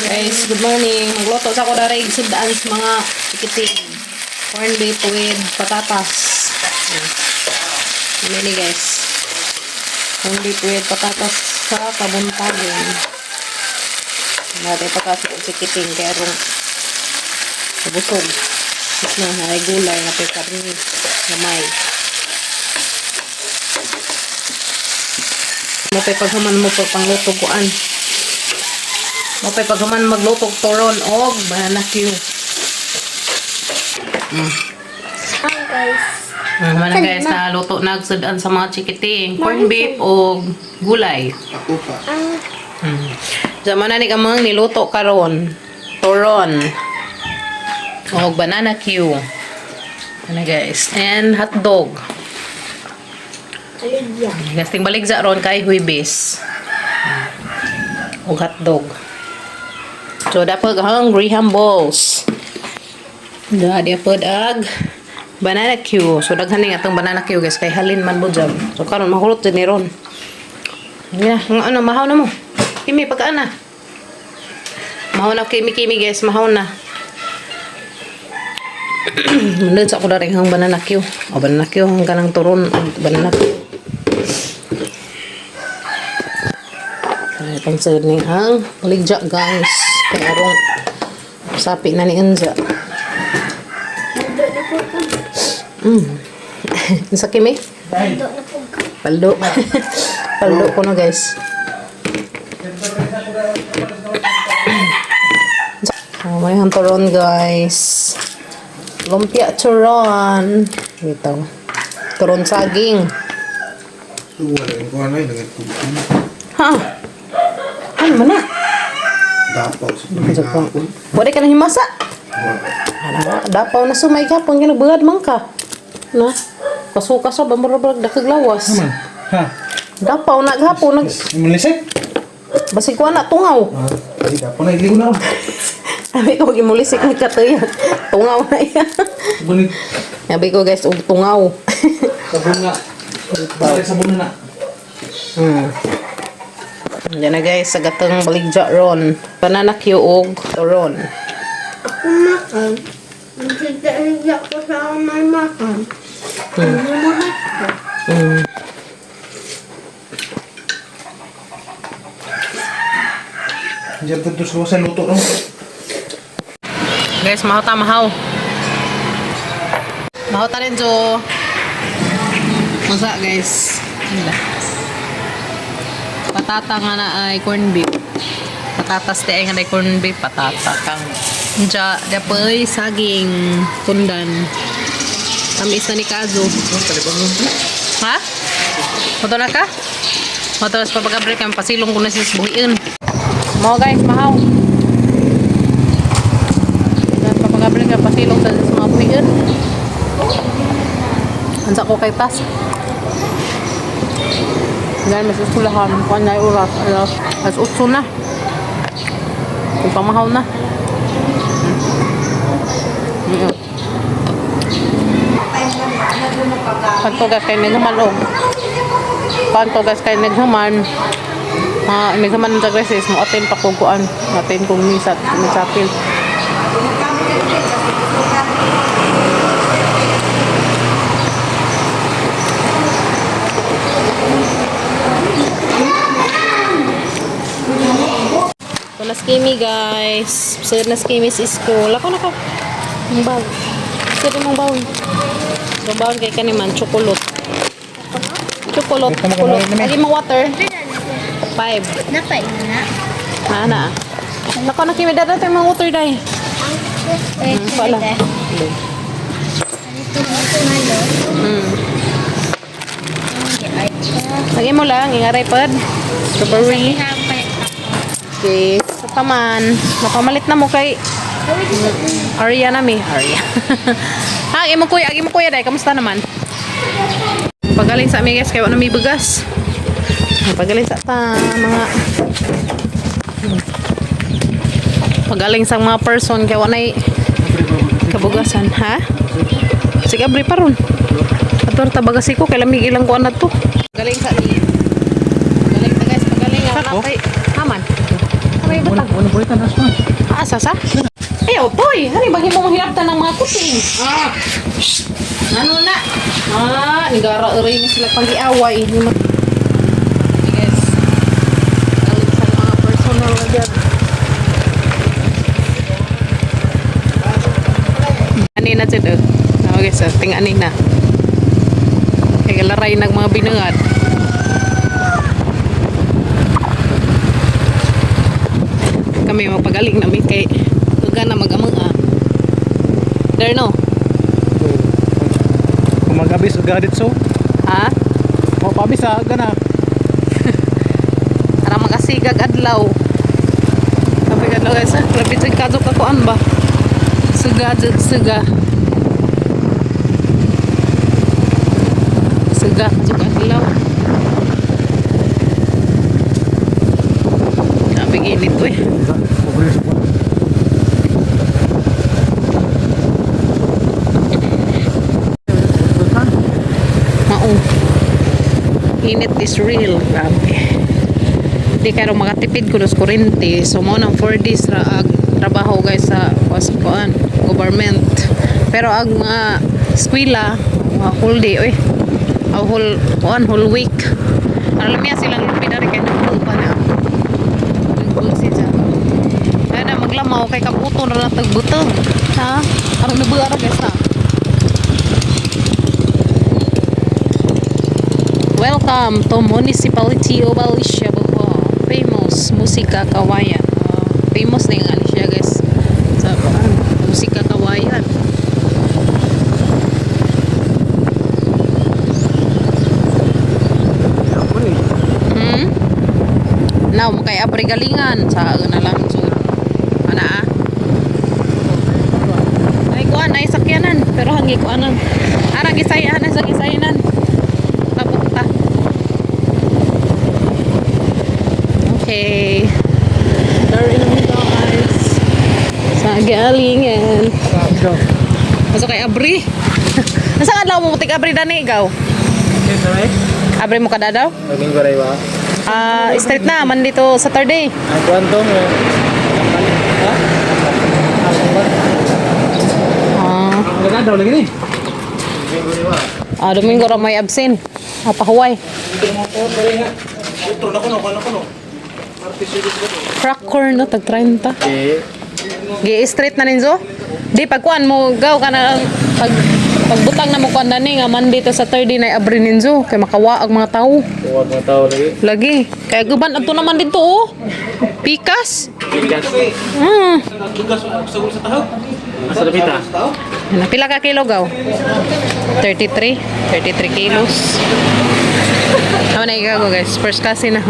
Guys, good morning. Magluto sa ko daray sudaan sa mga ikiting. Corn beef with patatas. Ayan. Ano ni, guys? Corn beef with patatas sa kabuntagon. Natin patatas sa chikiting kaya rong busog. Tapos na, ay gulay na karni. Gamay. Mo pa'y paghuman mo pa pangluto kuan. Mo pa'y paghuman magluto og turon og banana cue. Hi, guys. Mana, guys, na luto na sudan sa mga chikiting, corn beef og gulay. Ako pa. Ang Sa mana ni kamang niluto karon. Turon og banana cue. Ano, guys? And hotdog. aligya. Guys, ting baligsa ron kay Huwebes. Og hotdog. So dapat ang Graham balls. Da dapat ag banana cue. So daghan ni atong banana cue, guys, kay halin man mo jam. So karon mahulot jud ni ron. Ya, nga ano mahaw na mo. Kimi pagkaan na. Mahaw na kimi kimi, guys, mahaw na. Mundod sa ako dari ang banana cue. O banana cue ang kanang turon og banana cue. Ay, pang ni ang baligja, guys. Kaya arong sapi na ni Enza. Paldo na po ka. Unsa, Kimi? Paldo na po ka. Paldo. Paldo ko na, guys. Oh, may ang turon, guys. Lumpia turon. Dito. Turon saging. Wala yung kuha na yun. Nagtugtog. Ha? Ano man na? Dapaw sa pagkakapon. Wala ka na himasa. Wala. Ano, dapaw na sumay gapon ka nagbuhat man ka. Na? Kasuka sa ba mura barag dakag lawas. Naman. Ha? Dapaw na gapon nag Imulisik? basig ko na tungaw. Ah, ay, dapo na iligo na. Sabi ko gimulisik ni katuya. Tungaw na iya. Bunit. Sabi ko, guys, og tungaw. Sabon nga. Balik sabon na. Yan na, guys, sa gatang baligja ron. Banana cue og turon. Ako makan. Nagsigaligya ko sa akong may makan. Ano mahat ko? Diyan po ito sa luto no? Guys, mahaw ta mahaw. Mahaw ta rin, Jo. Masa, guys. Wala. Patata nga na ay corn beef. Patatas te ay nga na ay corn beef. Patata kang. Diya, dapoy saging tundan. Tamis na ni Kazo. Ha? Moto na ka? Moto na sa papag-break ang pasilong ko na siya sa buhiin. Mo, guys, mahaw. Papag-break ang pasilong sa mga buhiin. Ansa ko kay tas. Dahil mas eskulahan, kuan na yung oras, alas 8 na. Kung pamahaw na. Kanto, guys, kay naghuman og. Kanto, guys, kay naghuman. Mga naghuman sa crisis mo attend pa kog kuan, attend kong misa chapel. Ito na si Kimi, guys. Sir na si Kimi sa school. Ako na ka. Ang bag. Sir mong baon. Ang baon kay kaniman chocolate. Chocolate, chocolate. Lagi mo water. 5. Napain na. Ah, na. Nako na Kimi, dada tayo mga water day. Eh, Pala. Ito malo. Lagi mo lang, ingaray pod. Strawberry. Okay. Sa paman. Napamalit na mo kay Arya na mi. Arya. Ha, imo kuya, imo kuya day. Kamusta naman? Pagaling sa ami, guys, kay wala mi bugas. Pagaling sa ta mga pagaling sa mga person kay wala kabugasan, ha? Sige, abri pa ron. Ator tabagasi ko kay lamig ilang kuan na to. Galing sa ni. Galing ta, guys, pagaling nga Ako? kay Haman. May butang. Ano po ito? Asa sa? Ay, otoy! Hani, bagay mo mahilabtan ng mga kuting. Ah! Shh! Ano na? Ah, nigara aray na sila pag-iaway. Yes. Galing sa mga personal na dyan. Ani na dyan, oh. Okay, so, tingani na. Kaya laray ng mga binungad. Kami magpagaling namin kay uga na mag-amang ah. There no? Kung mag-abis, uga dito. Ha? O, pabis ha, uga na. Para makasigag adlaw. Sabi ka adlaw guys, ah. Grabe jud kadto ka kuan ba? Suga jud suga. Suga jud adlaw. Grabe init eh. Mao. Init is real. Grabe. Di karon makatipid ko sa kuryente. So mo nang 4 days ra ag trabaho guys sa was kuan government. Pero ag mga eskwela, mga whole day oy. A whole kuan whole week. Alam niya silang lupi na rin kay nagbuo pa na. Nagbuo siya. Kaya na maglamaw kay kaputo na lang tagbutong. Ha? Arang nabuo ra guys ha. Welcome to Municipality of Alicia, Bohol. Famous Musika Kawayan. Famous na yung Alicia, guys. Sa Musika Kawayan. Hmm? Now, makay apre galingan. Sa na lang. So, ana ah. Ay, kuan, ay sakyanan. Pero hangi kuanan. Arang gisayahan, sa gisayanan. Papunta. Okay. Dari naman guys. Sa galingan. Masuk kay Abri. Nasa adlaw mo mutik Abri dani ikaw? Abri mo kada daw? Naging baray ba? Ah, straight na man dito Saturday. Ang kwanto mo. Ha? Ah, Ang ganda daw lagi ni. ah Domingo ra may absent. Ah, pahuway. Ito na kuno, kuno kuno. Crack corn no tag 30. Eh, Gi straight na ninzo. Di pagkuan mo gaw ka na pag pagbutang na mo kuan dani nga Monday to Saturday na abri ninzo kay makawa ang mga tao. huwag mga tao lagi. Lagi. Kaya guban adto naman dito oh. Pikas. Bigas. Bigas sagol sa tahog. Asa lapita? Ano, pila ka kilo gaw? 33. 33 kilos. Tama na ikaw guys. First kasi na.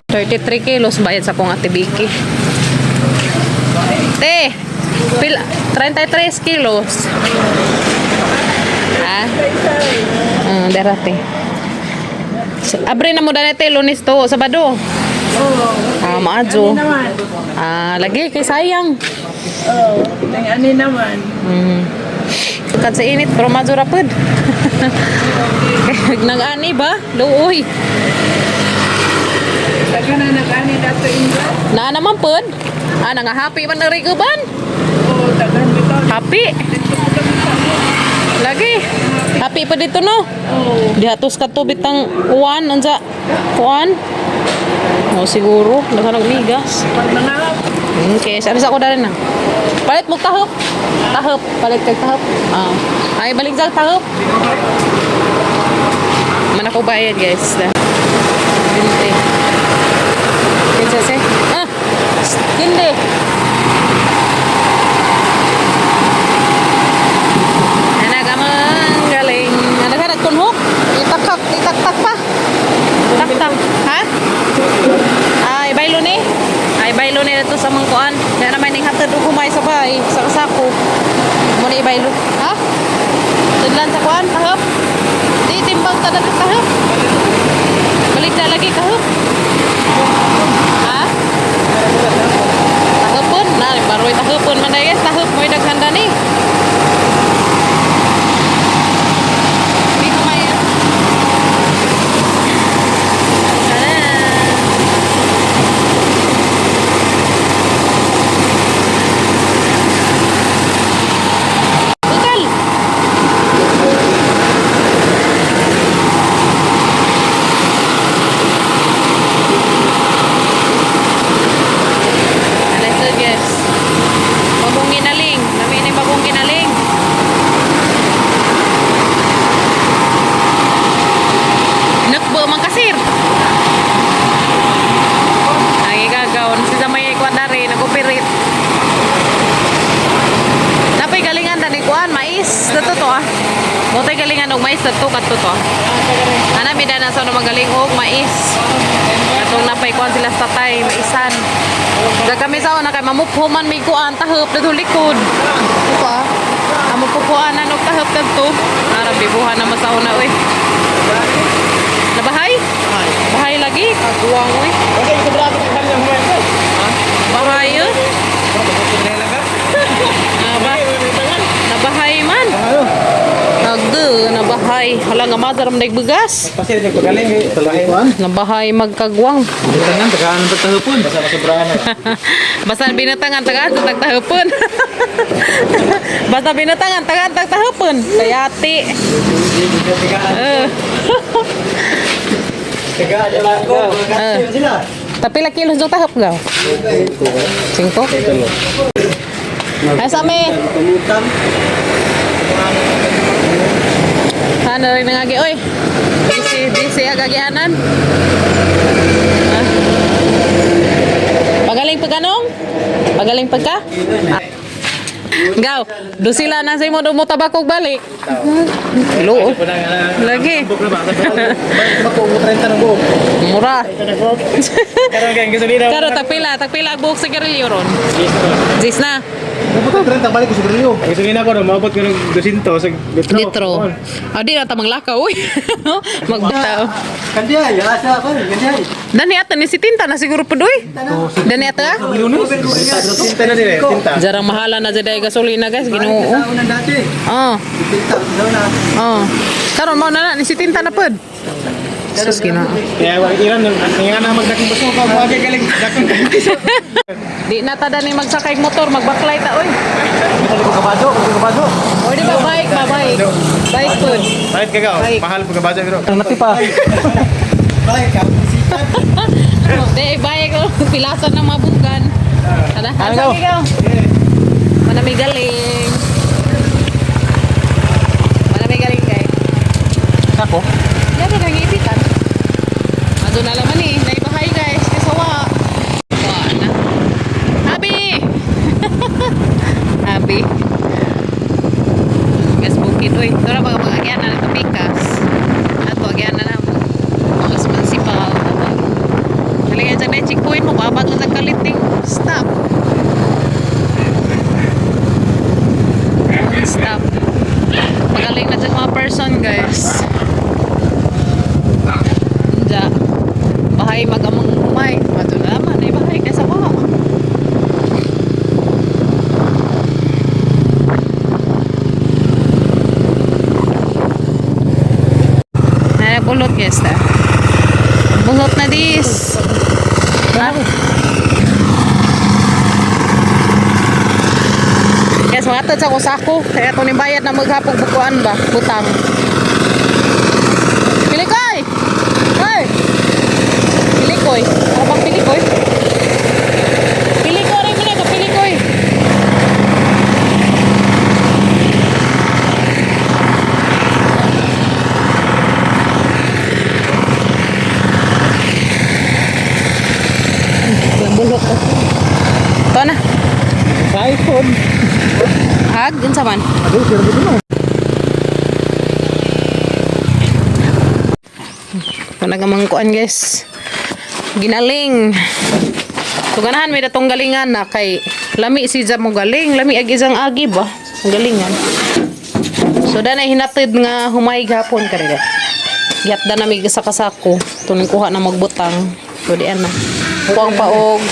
33 kilos bayad sa kong ate Vicky. Te, pila, 33 kilos. Ha? Ah, derate. Abre na mo dani te, Lunes to, Sabado. Ah, maadyo. Naman. Ah, lagi kay sayang. Oo. Oh, ani naman. Kad sa init pero madyo ra pud. Nag-ani ba? Luoy. Saka na nag-ani dato inyo. Naa naman pud. Ah, nanga happy man na uban. Oo, tagan bitaw. Happy. Dito ko kami sa Lagi. Happy pa dito no. Oo. Dihatos ka to bitang uwan unsa kuan. O siguro, naghanag migas. Pag mga Okay, sabi sa ako dali na. Palit mo tahop. Tahop, palit kag tahop. Ah. Ay balik sa tahop. Man ako bayad, guys. Binte. Kinsa se? Ah. Shh, Hindi. Anak amang galing. Anak anak kunhok. Itakak, itaktak pa. Taktak. Ha? Ay, baylo ni. Ay, baylo ni ito sa mangkuan. Kaya naman ning hatad og humay sa bahay, sa kasako. Mo na ibaylo. Ha? Tudlan sa kuan, tahop. Di timbang tanan ng tahop. Balik na lagi kahop. Ha? Tahopon na, baroy tahopon man guys, tahop mo'y daghanda ni. Di humay. Ah. Sana. to kadto to. Ana mi dana sa magaling og mais. Atong napay kuan sila sa tatay, maisan. Da kami sa una kay mamupho man may kuan tahop dito likod. Ito ah. Amo pupuan og tahop dadto. Ara bibuhan na sa una oy. Nabahay? Bahay lagi kaguwang oy. Bahay eh. Nabahay man. Nagde, nabahay. Hala nga mazaram na bugas. Pasir nagpagaling eh. Nabahay magkagwang. Tangan tagaan ng tahupon. Basta masobrahan na. Basta binatangan tagaan sa tagtahupon. Basta binatangan tagaan tagtahupon. Kayati. Eh. Tagaan ko. Eh. Tapi laki kilos yung tahap gaw. Singko? Ay sa amin. Ano rin nangagi oy. Busy, busy agagianan. Ah. Pagaling pagkanong? Pagaling pagka? Ah. Gaw, do sila na sa imo do mo tabakog balik. Loo. Lagi. Bako mo 30 ng buok. Mura. Karon kay gasolina. Karo tagpila, tagpila buok sa garilyo ron. Jis na. Maabot ang 30 balik ko sa Brilio. Gasolina ko no maabot ko ng 200 sa litro. Litro. Ah, di na ta maglakaw uy. Magbitaw. Kandiay, asa ako, kandiay. Dani ata ni si Tinta na siguro pud uy. Dani ata. ah? Tinta na dire, tinta. Jarang mahala na jud ay gasolina guys, Ginoo. Sa unan dati. Oh, Pinta, sa una. oh. Karon mao na na ni si Tinta na pud. Sus Ginoo. Kaya wag iran nga na magdaking baso ka mo agi galing dakong Di na ta dani magsakay og motor, magbaklay ta uy. kabado, kabado. O di ba bike, ba bike. Bike pud. Balik ka gaw, mahal pag kabado pero. Nati pa. Bye, ka. Di bike oh, pilasan ng mabugan. Ana, asa gaw? Manami galing. Manami galing kay. Ako. Dapat ang ipitan. Ado na laman eh. Naibahay guys. Kasawa. Wa na. Habi! Habi. Gas bukid. Uy, ito na mga agyan na ito pikas. Ato agyan na na. Mas municipal. Talaga dyan na checkpoint mo. Babag na kaliting. Stop. Stop. Pagaling na dyan mga person guys. Diya. Bahay magamang umay. Mato na naman. Ay bahay kaysa ko. Nalagulot guys ta. Bulot na dis. Ha? Guys, mga sa ko sako. Kaya kung bayad na maghapog bukuan ba? Butang. Pilikoy! Hoy! Pilikoy. Ano bang pilikoy? Pilikoy rin mo na, pilikoy. Bulok ko. Ito na. Sa iPhone. Hag, unsa man? Ado, pero dito no. Ito na gamang kuan guys. Ginaling. So ganahan may datong galingan na kay lami si mo galing, lami ag isang agi ba? Ang galingan. So danay hinatid nga humay gapon kanila. Yatda na may sa kasako. Tuning kuha na magbutang. So di na. Kuang paog.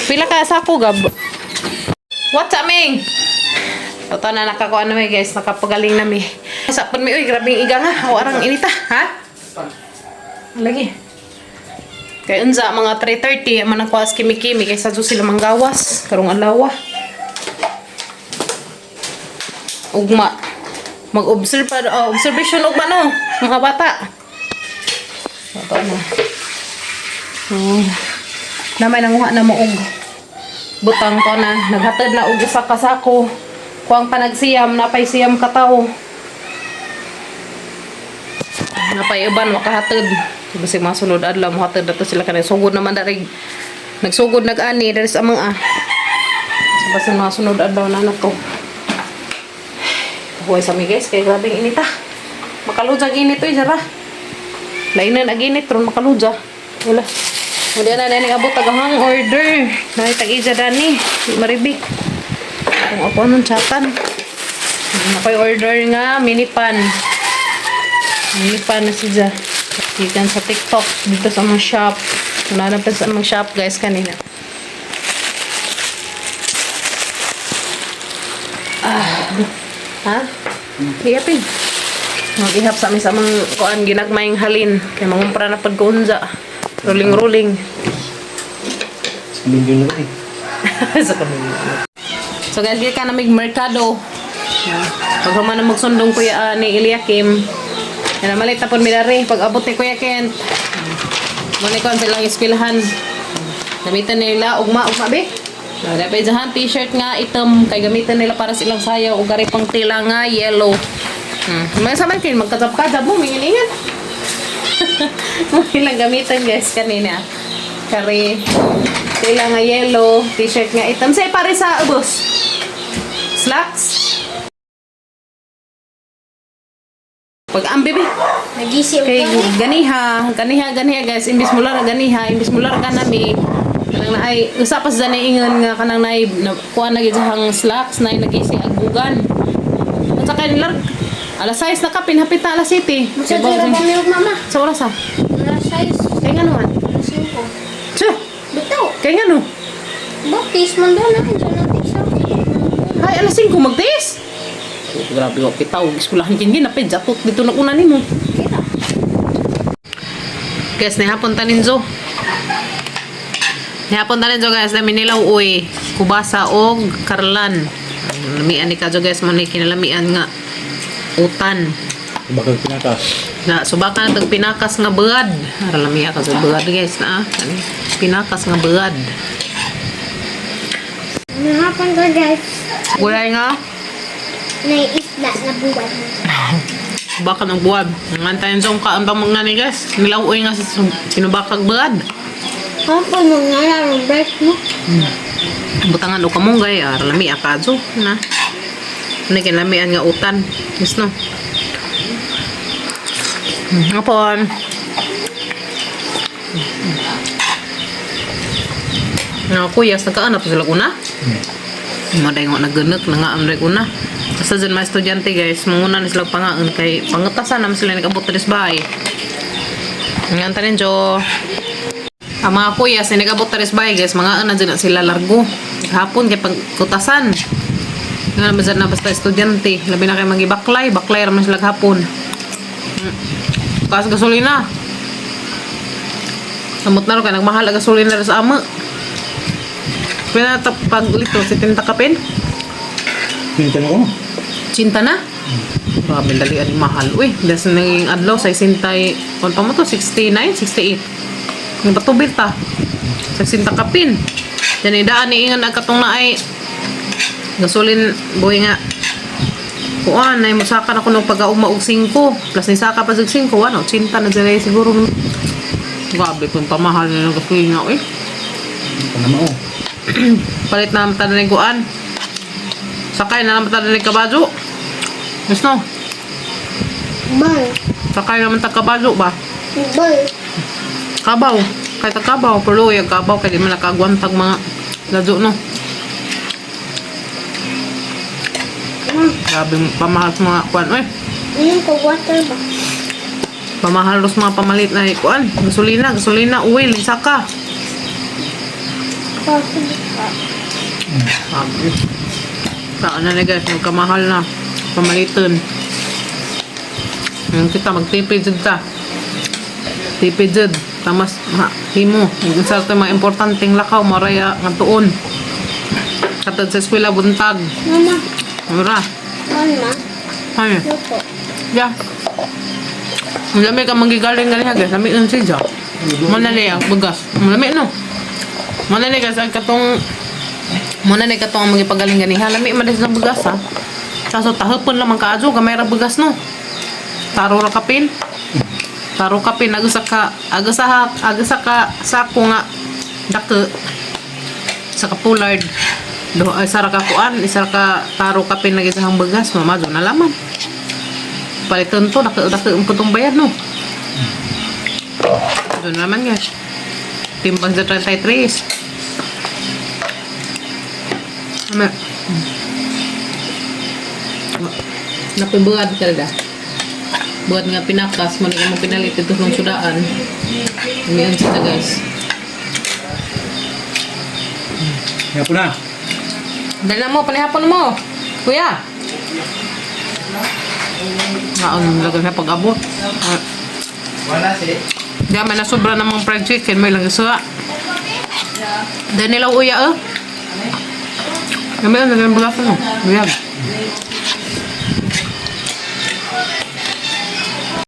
Pila ka sako gab? What's up, Ming? Totoo na nakakuha na mi guys, nakapagaling na mi. Sapon mi, uy, grabing iga nga. O arang inita, ha? Lagi. Kay unsa mga 3:30 man ang kuwas kimi-kimi kay sa sila manggawas karong adlaw. Ugma. Mag-observe pa oh, observation ugma no, mga bata. Totoo na. Oh. Namay nanguha na mo og butang ko na naghatod na og usa ka sako. Kuang panagsiyam napay siyam ka tawo. Napay uban makahatod. Basig mga sunod adlaw mohatod na to sila kanay sugod naman dari nagsugod nag-ani dari sa mga. So basta mga sunod adlaw na na to. Buhay sa mi guys kay grabing inita. Makaludya ang init oy, sara. Lainan ang init ron makaludya. Wala. Muli na na abot agahang order. Nay tag ija dani, di maribik. Kung ako anong chatan. Ako'y order nga mini pan. Mini pan na siya. Gikan sa TikTok dito sa mga shop. Wala na pa sa mga shop guys kanina. Ah. Ha? Hiyapin. Mag-ihap sa amin sa mga kuan ginagmayng halin. Kay mangumpra na pag kuunza. Rolling rolling. Sa milyon na eh. Sa kamilyo. So guys, gikan na mig merkado. Yeah. Pag human na magsundong kuya ni Eliakim. Yan na malit na po midari. Pag abot ni Kuya Kent. Muna ko ang silang eskwelahan. Gamitan nila ugma ugma be. Dapat dyan t-shirt nga item kay gamitan nila para silang sayaw ug gari pang tela nga yellow. Mga sa man kin magkajab-kajab mo minginingan. Mo ilang gamitan guys kanina. Kari tela nga yellow, t-shirt nga item. Say pare sa ubos. Slacks. Pag ambi be. Nag-isip Kay ganiha, ganiha, ganiha guys, imbis mula ra ganiha, imbis mula ra kanami. Kanang naay usa pa sa ingon nga kanang naay na, kuan na gid siyang slacks naay nagisi agugan. At saka nilar alas 6 na kapin hapit na alas 7. Masa dira kami og mama. Sa oras ah. Alas 6, Kay nga naman. alas 5. Tsu, Bitaw. kay nga no. Baptist man doon na diyan ang tisa. Hay alas 5 magtiis. Oh, grabe ko kitaw eskwelahan kin ginapit jatot dito na una nimo. Kira. Guys, nihapon taninzo. Nihapon taninzo guys, na minilaw uy. Kubasa og karlan. Lamian ni kadyo guys, mo ni kinalamian nga utan. Bakit pinakas? Na subakan na tag pinakas nga bugad. Ara lamia ka sa bugad guys na. Ah. Kani, pinakas nga bugad. Nahapon ko guys. Gulay nga Naiisda na buwan. subakan ang buwad. Nga taninzo ang kaambang mga ni guys. Nilaw uy nga sa pinubakag bugad. Hapon mo nga lang break mo. Butangan o kamunggay, ah, lami akajo na. Ano kinalamian nga utan. Yes no. Hapon. Nga kuya, sa nagkaan na to sila una. Maday nga nagganak na nga ang una. Basta dyan mga estudyante guys, manguna na sila pangaan kay pangatasan naman sila nag-abot na bahay. Nga tanin jo. Ang mga kuya, sa nag-abot na bahay guys, mga ana dyan na sila largo. Hapon kay pagkutasan. Nga naman dyan na basta estudyante. Labi na kay magibaklay, baklay raman sila hapon. Kaas gasolina. Samot na ro kay nagmahal ang gasolina ra sa ama. Pinata pag litro 70 kapin. Pinita na ko. Cinta na. Grabe dali ani mahal. Uy, das naging adlaw sa sintay kon pa mo to 69, 68. Ang patubir ta. Sa sinta kapin. Yan daan ni ingan ang katong na ay gasolin boy nga. Kuan ay musaka na kuno pag-augma og 5 plus ni saka pa sa 5 ano, 80 na dyan siguro. Grabe pun pamahal na ng gasolina uy. Ito na mao. Palit na naman tayo ng kuan. Sakay na naman tayo ng kabajo. Yes no? Bal. Sakay naman tayo kabajo ba? Bal. Kabaw. Kahit ang kabaw. Pero yung kabaw kaya di man nakagwantag mga ladyo no. Ma, Grabe pamahal sa mga kuan. Uy, inom ko water ba? pamahal sa mga pamalit na kuan. Gasolina, gasolina, oil, saka. Coffee ka. Grabe. Saan na na guys, magkamahal na. Pamalitan. Ngayon kita, magtipid jud ta. Tipid jud. Tamas, ha, himo. Yung isa ito mga importanteng lakaw, maraya, nga tuon. Katad sa eskwela, buntag. Mama. Mura. Mama. Ay, Luto. ya. Ang lami ka manggigaling galing guys. Lami nun siya. Muna niya, bugas. Ang lami no. Muna niya guys, ang katong muna niya katong ang magipagaling ganiha. Lami man sa bugas ha. Kaso tahapon lang kaadyo, gamay ra bugas no. Taro ra kapin. Taro kapin agsa ka agsa ha agsa ka sako nga dako sa kapulard. Do ay sara ka kuan, isa ka taro kapin lagi sa hang bugas, mamadyo na laman. Palitan to, dako dako ang putong bayad no. Doon naman guys. Timbang sa 33. Ama. Napibuhat ka da. Buhat nga pinakas, mo na mo pinalit ito ng sudaan. Umiyan sila guys. Kaya po na. Dali na mo, panihapon mo. Kuya. Naon, lagay na pag-abot. Ah. Wala si. Di man nasobra ng mga fried chicken, may lang isuwa. Dahil nila uya eh. Kami ang naging bulasan mo. Uyag.